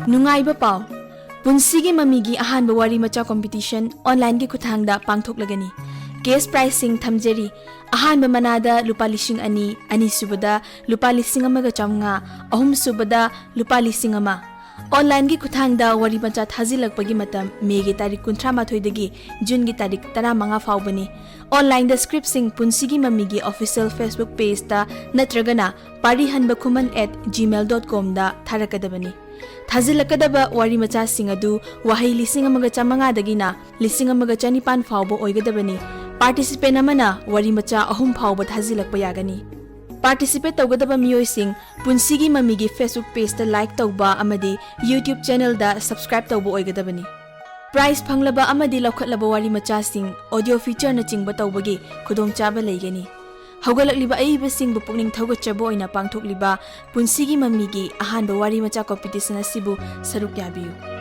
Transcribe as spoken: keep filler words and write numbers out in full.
ꯅꯨꯡꯉꯥꯏꯕ ꯄꯥꯎ, ꯄꯨꯟꯁꯤꯒꯤ ꯃꯃꯤꯒꯤ ꯑꯍꯥꯟꯕ ꯋꯥꯔꯤ ꯃꯆꯥ ꯀꯣꯝꯄꯤꯇꯤꯁꯟ ꯑꯣꯟꯂꯥꯏꯟꯒꯤ ꯈꯨꯠꯊꯥꯡꯗ ꯄꯥꯡꯊꯣꯛꯂꯒꯅꯤ꯫ ꯀꯦꯁ ꯄ꯭ꯔꯥꯏꯖꯁꯤꯡ ꯊꯝꯖꯔꯤ꯫ ꯑꯍꯥꯟꯕ ꯃꯅꯥꯗ ꯂꯨꯄꯥ ꯂꯤꯁꯤꯡ ꯑꯅꯤ, ꯑꯅꯤꯁꯨꯕꯗ ꯂꯨꯄꯥ ꯂꯤꯁꯤꯡ ꯑꯃꯒ ꯆꯥꯝꯃꯉꯥ, ꯑꯍꯨꯝꯁꯨꯕꯗ ꯂꯨꯄꯥ ꯂꯤꯁꯤꯡ ꯑꯃ꯫ ꯑꯣꯟꯂꯥꯏꯟꯒꯤ ꯈꯨꯠꯊꯥꯡꯗ ꯋꯥꯔꯤ ꯃꯆꯥ ꯊꯥꯖꯤꯜꯂꯛꯄꯒꯤ ꯃꯇꯝ ꯃꯦꯒꯤ ꯇꯥꯔꯤꯛ ꯀꯨꯟꯊ꯭ꯔꯥ ꯃꯥꯊꯣꯏꯗꯒꯤ ꯖꯨꯟꯒꯤ ꯇꯥꯔꯤꯛ ꯇꯔꯥꯃꯉꯥ ꯐꯥꯎꯕꯅꯤ꯫ ꯑꯣꯟꯂꯥꯏꯟꯗ ꯁ꯭ꯀ꯭ꯔꯤꯞꯁꯤꯡ ꯄꯨꯟꯁꯤꯒꯤ ꯃꯃꯤꯒꯤ ꯑꯣꯐꯤꯁꯤꯌꯦꯜ ꯐꯦꯁꯕꯨꯛ ꯄꯦꯖꯇ ꯅꯠꯇ꯭ꯔꯒꯅ ꯄꯥꯔꯤꯍꯟꯕ ꯈꯨꯃꯟ at gmail dot comꯗ ꯊꯥꯔꯛꯀꯗꯕꯅꯤ꯫ ꯊꯥꯖꯤꯜꯂꯛꯀꯗꯕ ꯋꯥꯔꯤ ꯃꯆꯥꯁꯤꯡ ꯑꯗꯨ ꯋꯥꯍꯩ ꯂꯤꯁꯤꯡ ꯑꯃꯒ ꯆꯥꯝꯃꯉꯥꯗꯒꯤꯅ ꯂꯤꯁꯤꯡ ꯑꯃꯒ ꯆꯅꯤꯄꯥꯟ ꯐꯥꯎꯕ ꯑꯣꯏꯒꯗꯕꯅꯤ꯫ ꯄꯥꯔꯇꯤꯁꯤꯄꯦꯟ ꯑꯃꯅ ꯋꯥꯔꯤ ꯃꯆꯥ ꯑꯍꯨꯝ ꯐꯥꯎꯕ ꯊꯥꯖꯤꯜꯂꯛꯄ ꯌꯥꯒꯅꯤ꯫ ꯄꯥꯔꯇꯤꯁꯤꯄꯦꯠ ꯇꯧꯒꯗꯕ ꯃꯤꯑꯣꯏꯁꯤꯡ ꯄꯨꯟꯁꯤꯒꯤ ꯃꯃꯤꯒꯤ ꯐꯦꯁꯕꯨꯛ ꯄꯦꯖꯇ ꯂꯥꯏꯛ ꯇꯧꯕ ꯑꯃꯗꯤ ꯌꯨꯇ꯭ꯌꯨꯕ ꯆꯦꯅꯦꯜꯗ ꯁꯕꯁꯀ꯭ꯔꯥꯏꯕ ꯇꯧꯕ ꯑꯣꯏꯒꯗꯕꯅꯤ꯫ ꯄ꯭ꯔꯥꯏꯖ ꯐꯪꯂꯕ ꯑꯃꯗꯤ ꯂꯧꯈꯠꯂꯕ ꯋꯥꯔꯤ ꯃꯆꯥꯁꯤꯡ ꯑꯣꯗꯤꯑꯣ ꯐꯤꯆꯔꯅꯆꯤꯡꯕ ꯇꯧꯕꯒꯤ ꯈꯨꯗꯣꯡꯆꯥꯕ ꯂꯩꯒꯅꯤ꯫ ꯍꯧꯒꯠꯂꯛꯂꯤꯕ ꯑꯏꯕꯁꯤꯡꯕꯨ ꯄꯨꯛꯅꯤꯡ ꯊꯧꯒꯠꯆꯕ ꯑꯣꯏꯅ ꯄꯥꯡꯊꯣꯛꯂꯤꯕ ꯄꯨꯟꯁꯤꯒꯤ ꯃꯃꯤꯒꯤ ꯑꯍꯥꯟꯕ ꯋꯥꯔꯤ ꯃꯆꯥ ꯀꯣꯝꯄꯤꯇꯤꯁꯟ ꯑꯁꯤꯕꯨ ꯁꯔꯨꯛ ꯌꯥꯕꯤꯌꯨ꯫